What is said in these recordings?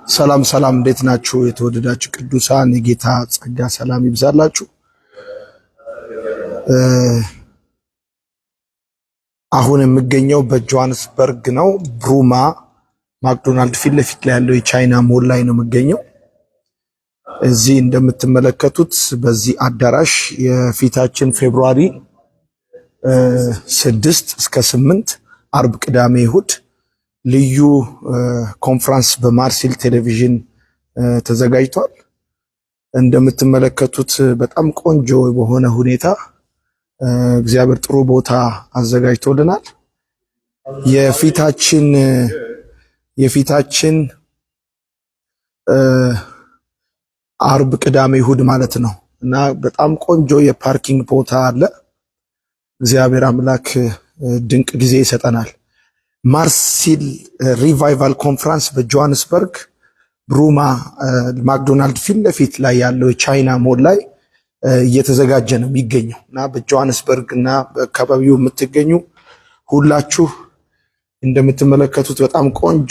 ሰላም ሰላም፣ እንዴት ናችሁ? የተወደዳችሁ ቅዱሳን የጌታ ጸጋ ሰላም ይብዛላችሁ። አሁን የምገኘው በጆሃንስበርግ ነው። ብሩማ ማክዶናልድ ፊት ለፊት ላይ ያለው የቻይና ሞል ላይ ነው የምገኘው። እዚህ እንደምትመለከቱት በዚህ አዳራሽ የፊታችን February 6 እስከ 8 አርብ፣ ቅዳሜ፣ እሁድ ልዩ ኮንፍራንስ በማርሲል ቴሌቪዥን ተዘጋጅቷል። እንደምትመለከቱት በጣም ቆንጆ በሆነ ሁኔታ እግዚአብሔር ጥሩ ቦታ አዘጋጅቶልናል። የፊታችን አርብ፣ ቅዳሜ፣ እሁድ ማለት ነው እና በጣም ቆንጆ የ parking ቦታ አለ። እግዚአብሔር አምላክ ድንቅ ጊዜ ይሰጠናል። ማርሲል Revival Conference በጆሃንስበርግ ብሩማ ማክዶናልድ ፊት ለፊት ላይ ያለው የቻይና ሞል ላይ እየተዘጋጀ ነው የሚገኘው እና በጆሃንስበርግ እና በአካባቢው የምትገኙ ሁላችሁ እንደምትመለከቱት በጣም ቆንጆ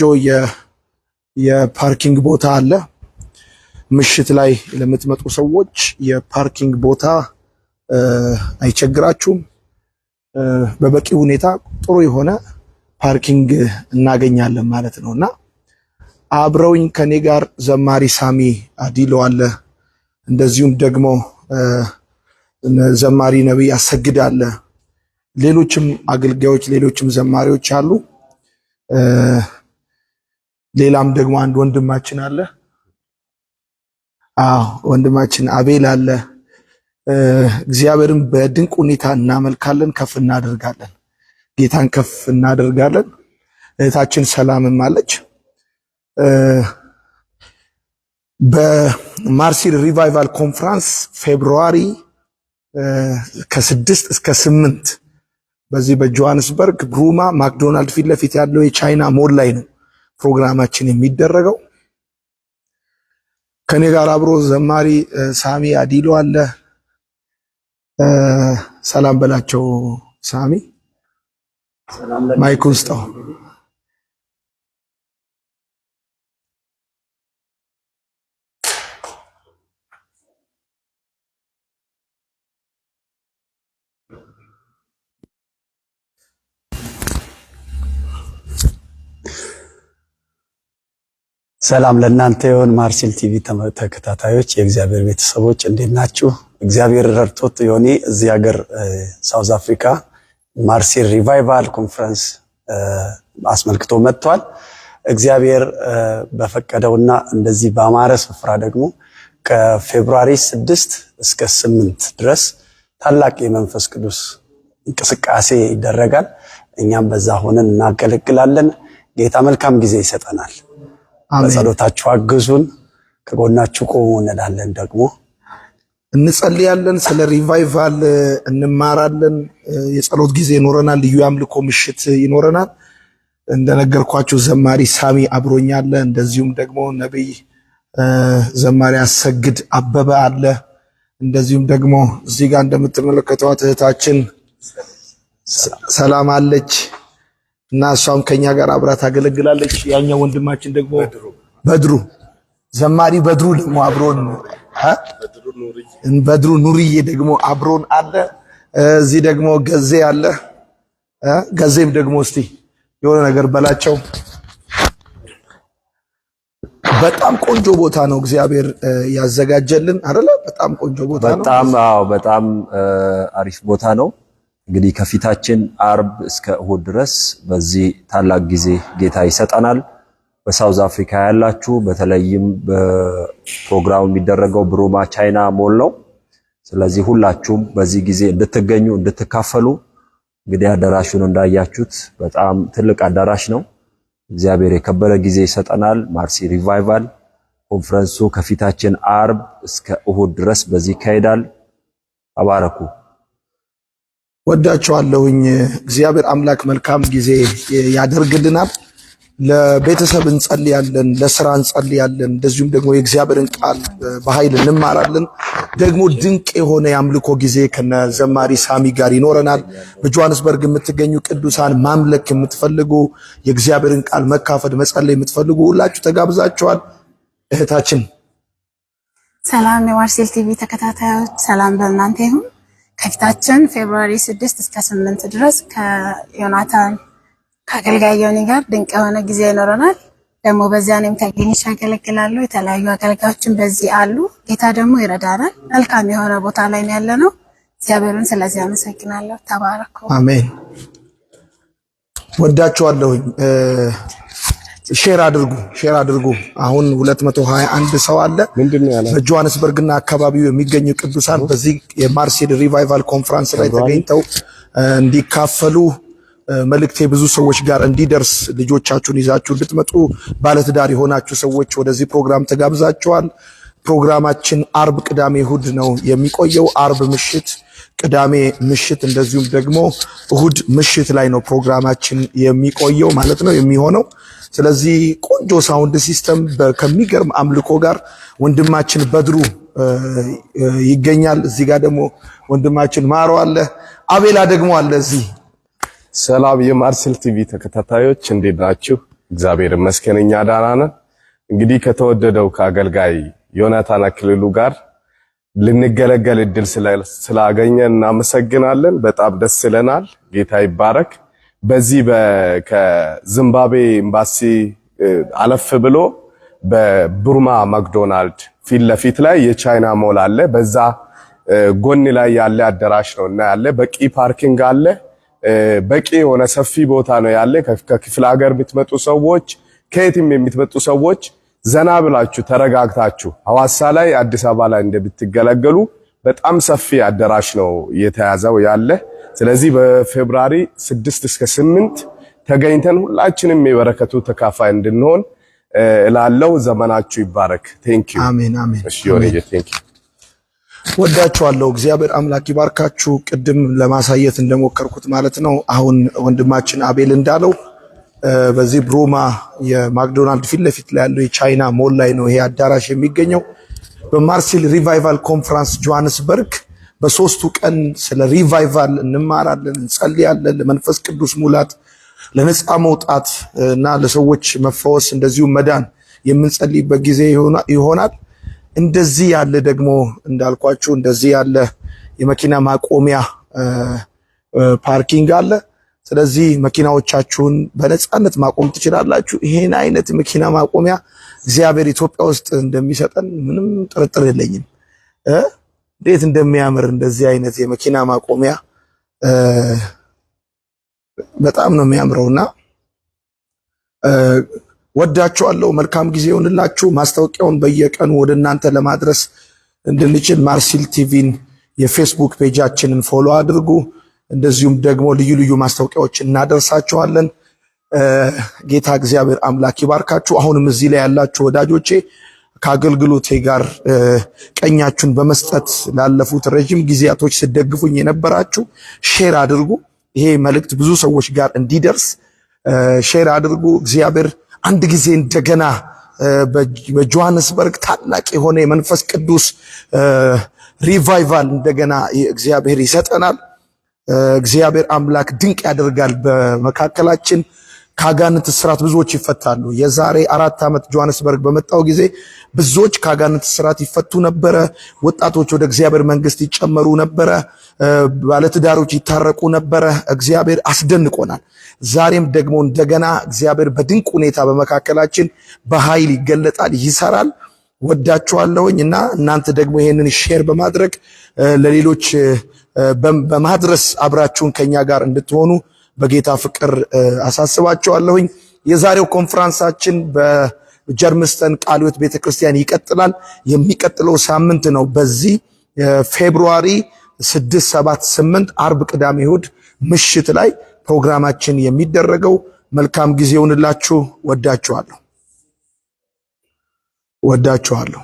የ parking ቦታ አለ። ምሽት ላይ ለምትመጡ ሰዎች የ parking ቦታ አይቸግራችሁም። በበቂ ሁኔታ ጥሩ የሆነ parking እናገኛለን ማለት ነው እና አብረውኝ ከኔ ጋር ዘማሪ ሳሚ አዲሎ አለ። እንደዚሁም ደግሞ ዘማሪ ነቢይ አሰግድ አለ። ሌሎችም አገልጋዮች፣ ሌሎችም ዘማሪዎች አሉ። ሌላም ደግሞ አንድ ወንድማችን አለ። አዎ፣ ወንድማችን አቤል አለ። እግዚአብሔርን በድንቅ ሁኔታ እናመልካለን፣ ከፍ እናደርጋለን። ጌታን ከፍ እናደርጋለን። እህታችን ሰላምም አለች። በማርሲል Revival Conference February ከ6 እስከ 8 በዚህ በጆሃንስበርግ ብሩማ ማክዶናልድ ፊት ለፊት ያለው የቻይና ሞል ላይ ነው ፕሮግራማችን የሚደረገው። ከኔ ጋር አብሮ ዘማሪ ሳሚ አዲሎ አለ። ሰላም በላቸው ሳሚ፣ ማይኩን ስጠው። ሰላም ለእናንተ ይሁን። ማርሲል ቲቪ ተከታታዮች፣ የእግዚአብሔር ቤተሰቦች፣ እንዴት ናችሁ? እግዚአብሔር ረድቶት ዮኒ እዚህ ሀገር South Africa ማርሲል Revival Conference አስመልክቶ መጥቷል። እግዚአብሔር በፈቀደውና እንደዚህ በአማረ ስፍራ ደግሞ ከ February 6 እስከ 8 ድረስ ታላቅ የመንፈስ ቅዱስ እንቅስቃሴ ይደረጋል። እኛም በዛ ሆነን እናገለግላለን። ጌታ መልካም ጊዜ ይሰጠናል። በጸሎታችሁ አግዙን፣ ከጎናችሁ ቆሙ እንላለን። ደግሞ እንጸልያለን፣ ስለ revival እንማራለን። የጸሎት ጊዜ ይኖረናል። ልዩ የአምልኮ ምሽት ይኖረናል። እንደነገርኳችሁ ዘማሪ ሳሚ አብሮኝ አለ። እንደዚሁም ደግሞ ነቢይ ዘማሪ አሰግድ አበበ አለ። እንደዚሁም ደግሞ እዚህ ጋር እንደምትመለከቷት እህታችን ሰላም አለች እና እሷም ከኛ ጋር አብራ ታገለግላለች። ያኛው ወንድማችን ደግሞ በድሩ፣ ዘማሪ በድሩ ደግሞ አብሮን፣ በድሩ ኑርዬ ደግሞ አብሮን አለ። እዚህ ደግሞ ገዜ አለ። ገዜም ደግሞ እስቲ የሆነ ነገር በላቸው። በጣም ቆንጆ ቦታ ነው እግዚአብሔር ያዘጋጀልን አይደለ? በጣም ቆንጆ ቦታ ነው። በጣም፣ አዎ፣ በጣም አሪፍ ቦታ ነው። እንግዲህ ከፊታችን አርብ እስከ እሁድ ድረስ በዚህ ታላቅ ጊዜ ጌታ ይሰጠናል። በ South Africa ያላችሁ፣ በተለይም በፕሮግራሙ የሚደረገው ብሩማ ቻይና ሞል ነው። ስለዚህ ሁላችሁም በዚህ ጊዜ እንድትገኙ፣ እንድትካፈሉ። እንግዲህ አዳራሹን እንዳያችሁት በጣም ትልቅ አዳራሽ ነው። እግዚአብሔር የከበረ ጊዜ ይሰጠናል። ማርሲ Revival Conference ኡ ከፊታችን አርብ እስከ እሁድ ድረስ በዚህ ይካሄዳል። ተባረኩ። ወዳችኋለሁኝ። እግዚአብሔር አምላክ መልካም ጊዜ ያደርግልናል። ለቤተሰብ እንጸልያለን፣ ለስራ እንጸልያለን። እንደዚሁም ደግሞ የእግዚአብሔርን ቃል በኃይል እንማራለን። ደግሞ ድንቅ የሆነ የአምልኮ ጊዜ ከነ ዘማሪ ሳሚ ጋር ይኖረናል። በጆሃንስበርግ የምትገኙ ቅዱሳን ማምለክ የምትፈልጉ፣ የእግዚአብሔርን ቃል መካፈል መጸለይ የምትፈልጉ ሁላችሁ ተጋብዛችኋል። እህታችን። ሰላም የማርሴል ቲቪ ተከታታዮች፣ ሰላም በእናንተ ይሁን። ከፊታችን February 6 እስከ 8 ድረስ ከዮናታን ከአገልጋይ ዮኒ ጋር ድንቅ የሆነ ጊዜ ይኖረናል። ደግሞ በዚያ እኔም ተገኝቼ አገለግላለሁ። የተለያዩ አገልጋዮችን በዚህ አሉ። ጌታ ደግሞ ይረዳናል። መልካም የሆነ ቦታ ላይ ነው ያለነው። እግዚአብሔርን ስለዚህ አመሰግናለሁ። ተባረኩ። አሜን። ወዳችኋለሁኝ። Share አድርጉ፣ share አድርጉ። አሁን 221 ሰው አለ። በጆሃንስበርግና አካባቢው የሚገኙ ቅዱሳን በዚህ የማርሴል revival conference ላይ ተገኝተው እንዲካፈሉ፣ መልእክቴ ብዙ ሰዎች ጋር እንዲደርስ ልጆቻችሁን ይዛችሁ እንድትመጡ፣ ባለትዳር የሆናችሁ ሰዎች ወደዚህ ፕሮግራም ተጋብዛችኋል። ፕሮግራማችን አርብ፣ ቅዳሜ፣ እሁድ ነው የሚቆየው። አርብ ምሽት፣ ቅዳሜ ምሽት እንደዚሁም ደግሞ እሁድ ምሽት ላይ ነው ፕሮግራማችን የሚቆየው ማለት ነው የሚሆነው። ስለዚህ ቆንጆ sound system ከሚገርም አምልኮ ጋር ወንድማችን በድሩ ይገኛል። እዚህ ጋር ደግሞ ወንድማችን ማሮ አለ፣ አቤላ ደግሞ አለ እዚህ። ሰላም የማርሴል ቲቪ ተከታታዮች፣ እንዴት ናችሁ? እግዚአብሔር ይመስገን እኛ ደህና ነን። እንግዲህ ከተወደደው ከአገልጋይ ዮናታን አክሊሉ ጋር ልንገለገል እድል ስላገኘን እናመሰግናለን። በጣም ደስ ይለናል። ጌታ ይባረክ። በዚህ ከዚምባብዌ ኤምባሲ አለፍ ብሎ በቡርማ ማክዶናልድ ፊት ለፊት ላይ የቻይና ሞል አለ። በዛ ጎን ላይ ያለ አዳራሽ ነው እና ያለ በቂ parking አለ። በቂ የሆነ ሰፊ ቦታ ነው ያለ። ከክፍለ ሀገር የምትመጡ ሰዎች፣ ከየትም የምትመጡ ሰዎች ዘና ብላችሁ ተረጋግታችሁ ሐዋሳ ላይ፣ አዲስ አበባ ላይ እንደምትገለገሉ በጣም ሰፊ አዳራሽ ነው የተያዘው ያለ። ስለዚህ በ February 6 እስከ 8 ተገኝተን ሁላችንም የበረከቱ ተካፋይ እንድንሆን እላለሁ። ዘመናችሁ ይባረክ። Thank you። አሜን አሜን። እሺ ዮኒ፣ thank you። ወዳችኋለሁ። እግዚአብሔር አምላክ ይባርካችሁ። ቅድም ለማሳየት እንደሞከርኩት ማለት ነው። አሁን ወንድማችን አቤል እንዳለው በዚህ ብሩማ የማክዶናልድ ፊት ለፊት ላይ ያለው የቻይና ሞል ላይ ነው ይሄ አዳራሽ የሚገኘው። በማርሴል revival conference ጆሃንስበርግ በ3ቱ ቀን ስለ revival እንማራለን፣ እንጸልያለን። ለመንፈስ ቅዱስ ሙላት፣ ለነፃ መውጣት እና ለሰዎች መፈወስ እንደዚሁም መዳን የምንጸልይበት ጊዜ ይሆናል። እንደዚህ ያለ ደግሞ እንዳልኳችሁ እንደዚህ ያለ የመኪና ማቆሚያ parking አለ። ስለዚህ መኪናዎቻችሁን በነፃነት ማቆም ትችላላችሁ። ይሄን አይነት መኪና ማቆሚያ እግዚአብሔር ኢትዮጵያ ውስጥ እንደሚሰጠን ምንም ጥርጥር የለኝም። እንዴት እንደሚያምር እንደዚህ አይነት የመኪና ማቆሚያ በጣም ነው የሚያምረውና ወዳችኋለሁ። መልካም ጊዜ ይሁንላችሁ። ማስታወቂያውን በየቀኑ ወደ እናንተ ለማድረስ እንድንችል ማርሲል ቲቪን የፌስቡክ page ኣችንን follow አድርጉ። እንደዚሁም ደግሞ ልዩ ልዩ ማስታወቂያዎች እናደርሳችኋለን። ጌታ እግዚአብሔር አምላክ ይባርካችሁ። አሁንም እዚህ ላይ ያላችሁ ወዳጆቼ፣ ከአገልግሎቴ ጋር ቀኛችሁን በመስጠት ላለፉት ረዥም ጊዜያቶች ስትደግፉኝ የነበራችሁ share አድርጉ። ይሄ መልእክት ብዙ ሰዎች ጋር እንዲደርስ share አድርጉ። እግዚአብሔር አንድ ጊዜ እንደገና በጆሃንስበርግ ታላቅ የሆነ የመንፈስ ቅዱስ revival እንደገና እግዚአብሔር ይሰጠናል። እግዚአብሔር አምላክ ድንቅ ያደርጋል በመካከላችን። ከአጋንንት እስራት ብዙዎች ይፈታሉ። የዛሬ 4 ዓመት ጆሃንስበርግ በመጣሁ ጊዜ ብዙዎች ከአጋንንት እስራት ይፈቱ ነበረ። ወጣቶች ወደ እግዚአብሔር መንግስት ይጨመሩ ነበረ። ባለትዳሮች ይታረቁ ነበረ። እግዚአብሔር አስደንቆናል። ዛሬም ደግሞ እንደገና እግዚአብሔር በድንቅ ሁኔታ በመካከላችን በኃይል ይገለጣል፣ ይሰራል። ወዳችኋለሁኝ እና እናንተ ደግሞ ይሄንን share በማድረግ ለሌሎች በማድረስ አብራችሁን ከኛ ጋር እንድትሆኑ በጌታ ፍቅር አሳስባችኋለሁኝ። የዛሬው ኮንፈረንሳችን በጀርምስተን ቃለ ሕይወት ቤተክርስቲያን ይቀጥላል። የሚቀጥለው ሳምንት ነው። በዚህ February 6፣ 7፣ 8 አርብ፣ ቅዳሜ፣ እሁድ ምሽት ላይ ፕሮግራማችን የሚደረገው። መልካም ጊዜ ይሁንላችሁ። ወዳችኋለሁ፣ ወዳችኋለሁ።